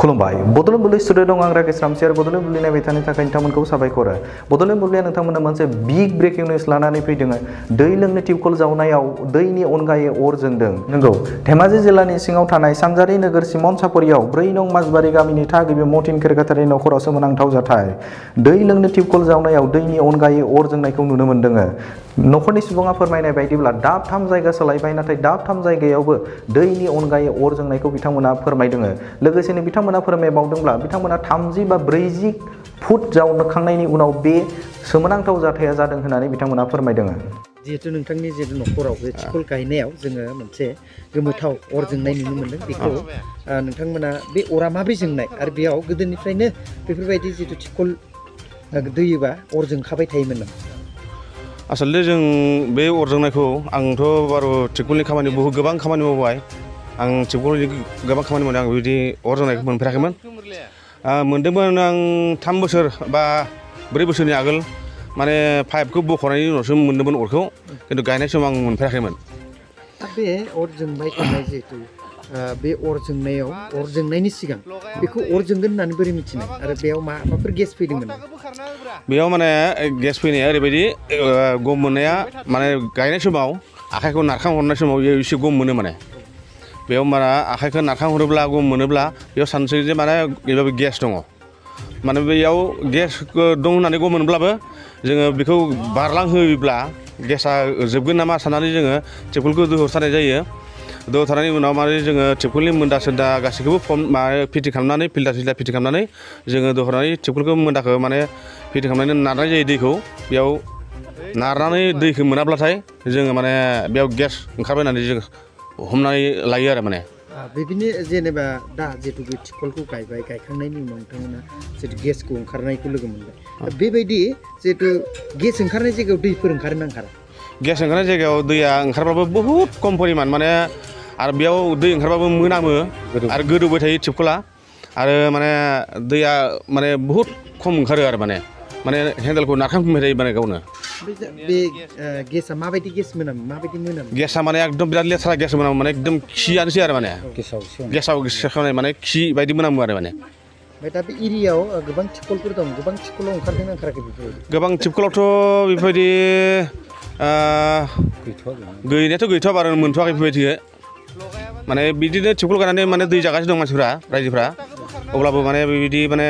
खुलुमबाय बड'लेण्ड बुब्लि स्टुडिअ दं आं राकेश रामसियार बड'लेण्ड बुब्लि नायबाय थानायनि थाखाय नोंथांमोनखौ साबायखर बड'लेण्ड बुब्लिया नोंथांमोननो मोनसे बिग ब्रेकिं निउज लानानै फैदों दै लोंनो टिउबवेल जावनायाव दैनि अनगायै अर जोंदों नंगौ धेमाजि जिल्लानि सिङाव थानाय सानजारि नोगोर सिमन सापरियाव 4 नं माजबारि गामिनि थागिबि मतिन खेरखातारि नखराव सोमोनांथाव जाथाय दै लोंनो टिउबवेल जावनायाव दैनि अनगायै अर जोंनायखौ नुनो मोन्दों नखरनि सुबुङा फोरमायनाय बायदिब्ला दाबथाम जायगा सोलायबाय नाथाय दाबथाम जायगायावबो दैनि अनगायै अर जोंनायखौ बिथांमोना फोरमायदों लोगोसेनो बिथांमोना फोरमायबावदोंब्ला बिथांमोना 30 बा 40 फुट जावखांनायनि उनाव बे सोमोनांथाव जाथाया जादों होननानै बिथांमोना फोरमायदों जिहेतु नोंथांनि जिहेतु नखराव बे टिउबवेल गायनायाव जोङो मोनसे गोमोथाव अर जोंनाय नुनो मोन्दों बेखौ नोंथांमोना बे अरा माब्रै जोंनाय आरो बेयाव गोदोनिफ्रायनो बेफोरबायदि जिहेतु टिउबवेल दैयोबा अर जोंखाबाय थायोमोन नामा आसलते जों बे अर जोंनायखौ आंथ' बारु टिउबवेलनि खामानि गोबां खामानि मावबाय आं टिउबवेलनि गोबां खामानि मावदों आं बिदि अर जोंनायखौ मोनफेराखैमोन मोनदोंमोन आं 3 बोसोर बा 4 बोसोरनि आगोल माने पाइपखौ बख'नायनि उनावसो मोन्दोंमोन अरखौ खिन्थु गायनाय समाव आं मोनफेराखैमोन बे अर जोंबाय थानाय जिहेतु बे अर जोंनायाव अर जोंनायनि सिगां बेखौ अर जोंगोन होननानै बोरै मिथिनाय आरो बेयाव माबाफोर गेस फैदोंमोन बेयाव माने गेस फैनाया ओरैबायदि गम मोननाया माने गायनाय समाव आखाइखौ नारखांहरनाय समाव एसे गम मोनो माने बेयाव माने आखाइखौ नारखांहरोब्ला गम मोनोब्ला बेयाव सानसै जे माने बेयाव गेस दङ माने बेयाव गेस दं होननानै गम मोनब्लाबो जोङो बेखौ बारलांहोयोब्ला गेसा जोबगोन नामा साननानै जोङो टिउबवेलखौ दोहरथारनाय जायो दोहरथारनायनि उनाव माने जोङो टिउबवेलनि मोनदा सोनदा गासैखौबो फिटिं खालामनानै फिल्टार फिटिं खालामनानै जोङो दोहरनानै टिउबवेलखौ मोन्दाखौ माने फिटिं खालामनानै नारनाय जायो दैखौ बेयाव नारनानै दैखौ मोनाब्लाथाय जोङो माने बेयाव गेस ओंखारबाय होननानै जों हमनानै लायो आरो माने बिदिनो जेनेबा दा जिहेतु बे टिउबवेलखौ गायखांनायनि उनाव नोंथांमोना जिहेतु गेसखौ ओंखारनायखौ लोगो मोनबाय बेबायदि जिहेतु गेस ओंखारनाय जायगायाव दैफोर ओंखारो ना ओंखारा गेस ओंखारनाय जायगायाव दैया ओंखारब्लाबो बहुद खम परिमान माने आरो बेयाव दै ओंखारबाबो मोनामो आरो गोदौबाय थायो टिउबवेला आरो माने दैया माने बहुद खम ओंखारो आरो माने हेन्देलखौ नारखांफिनबाय थायो माने गावनो बे गेसा माबायदि गेस मोनामो गेसा माने एकदम बिराद लेथ्रा गेस मोनामो माने एकदम खियानोसै आरो माने गेसाव सेखावनाय माने खि बायदि मोनामो आरो माने ओमफ्राय दा बे एरियायाव गोबां टिउबवेलफोर दं गोबां टिउबवेलाव ओंखारदोंना ओंखाराखै बेफोरबायदि गोबां टिउबवेलावथ' बेफोरबायदि गैनायाथ' गैथ'आ बारा मोनथ'वाखै बेफोरबायदि माने बिदिनो टिउबवेल गायनानै माने दै जागासिनो दं मानसिफ्रा रायजोफ्रा अब्लाबो माने बेबायदि माने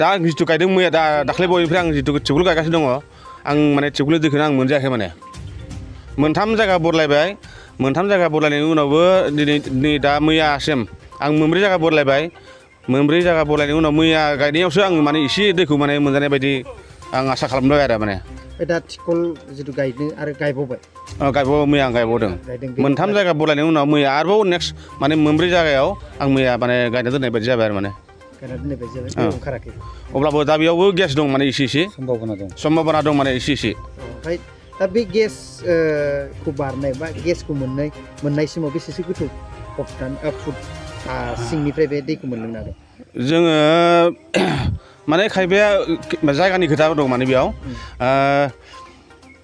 दा जिथु गायदों मैया दाख्लै बावैनिफ्राय आं जिथु टिउबवेल गायगासिनो दङ आं माने टिउबवेलनि दैखौनो आं मोनजायाखै माने मोनथाम जायगा बदलायबाय मोनथाम जायगा बदलायनायनि उनावबो दिनै दा मैयासिम आं मोनब्रै जायगा बदलायबाय मोनब्रै जायगा बदलायनायनि उनाव मैया गायनायावसो आं माने एसे दैखौ माने मोनजानाय बायदि आं आसा खालामबाय आरो माने दा टिउबवेल जिथु गायदों आरो गायबावबाय मैया आं गायबावदों मोनथाम जायगा बदलायनायनि उनाव मैया आरोबाव नेक्स्ट माने मोनब्रै जायगायाव आं मैया माने गायना दोननाय बायदि जाबाय आरो माने ओंखाराखै अब्लाबो दा बेयावबो गेस दं माने एसे सम्भाबना दं माने एसे ओमफ्राय दा बे गेसखौ बारनाय बा गेसखौ मोननायसिमाव बेसेसो गोथौ फुट सिंनिफ्राय बे दैखौ मोनलोंनो हादों जोङो माने खायफाया जायगानि खोथा दं माने बेयाव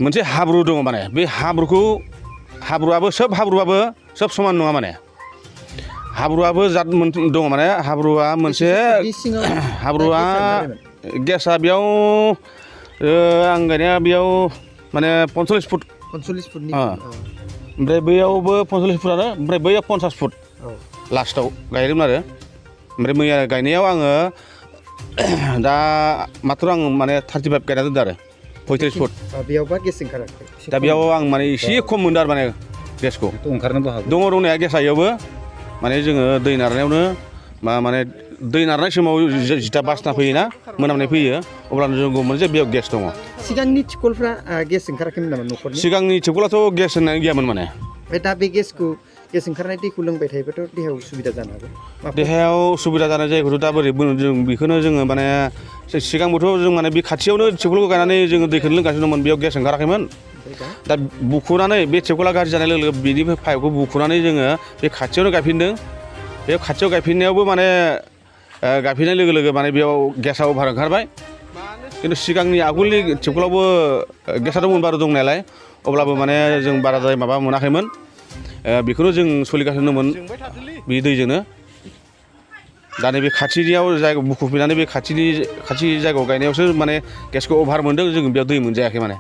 मोनसे हाब्रु दङ माने बे हाब्रुआबो सोब समान नङा माने हाब्रुआबो जात दङ माने हाब्रुआ मोनसे हाब्रुआ गेसा बेयाव आं गायनाया बेयाव माने 45 फुटनि ओमफ्राय बैयावबो 45 फुटानो ओमफ्राय बैयाव 50 फुट लास्टआव गायदोंमोन आरो ओमफ्राय मैया गायनायाव आङो दा मात्र आं माने 35 गायना दोनदों आरो 35 फुट बेयावबा गेस ओंखाराखै दा बेयाव आं माने एसे खम मोनदों आरो माने गेसखौ ओंखारनोबो हागौ दङ दंनाया गेसा इयावबो माने जोङो दै नारनायावनो माने दै नारनाय समाव जिथा बासना फैयोना मोनामनाय फैयो अब्लानो जों गमोन जे बेयाव गेस दङ सिगांनि टिउबवेलफ्रा गेस ओंखाराखैमोन नामा न'खरनि सिगांनि टिउबवेलाथ' गेस होननाय गैयामोन माने ओमफ्राय दा बे गेस ओंखारनाय दैखौ लोंबाय थायोबाथ' देहायाव उसुबिदा जानो हागौ देहायाव उसुबिदा जानाय जायगाखौथ' दा बोरै जों बेखौनो जोङो माने सिगांबोथ' जों माने बे खाथियावनो टिउबवेलखौ गायनानै जोङो दैखौनो लोंगासिनो दंमोन बेयाव गेस ओंखाराखैमोन दा बुखुनानै बे टिउबवेला गाज्रि जानाय लोगो लोगो बिनि पाइपखौ बुखुनानै जोङो बे खाथियावनो गायफिनदों बे खाथियाव गायफिननायावबो माने गायफिननाय लोगो लोगो माने बेयाव गेसा अभार ओंखारबाय खिन्थु सिगांनि आगोलनि टिउबवेलावबो गेसा दंमोन बारु दंनायालाय अब्लाबो माने जों बाराद्राय माबा मोनाखैमोन बेखौनो जों सोलिगासिनो दंमोन बे दैजोंनो दा नैबे खाथिनियाव जायगा बुखुफिननानै बे खाथि जायगायाव गायनायावसो माने गेसखौ अभार मोन्दों जों बेयाव दै मोनजायाखै माने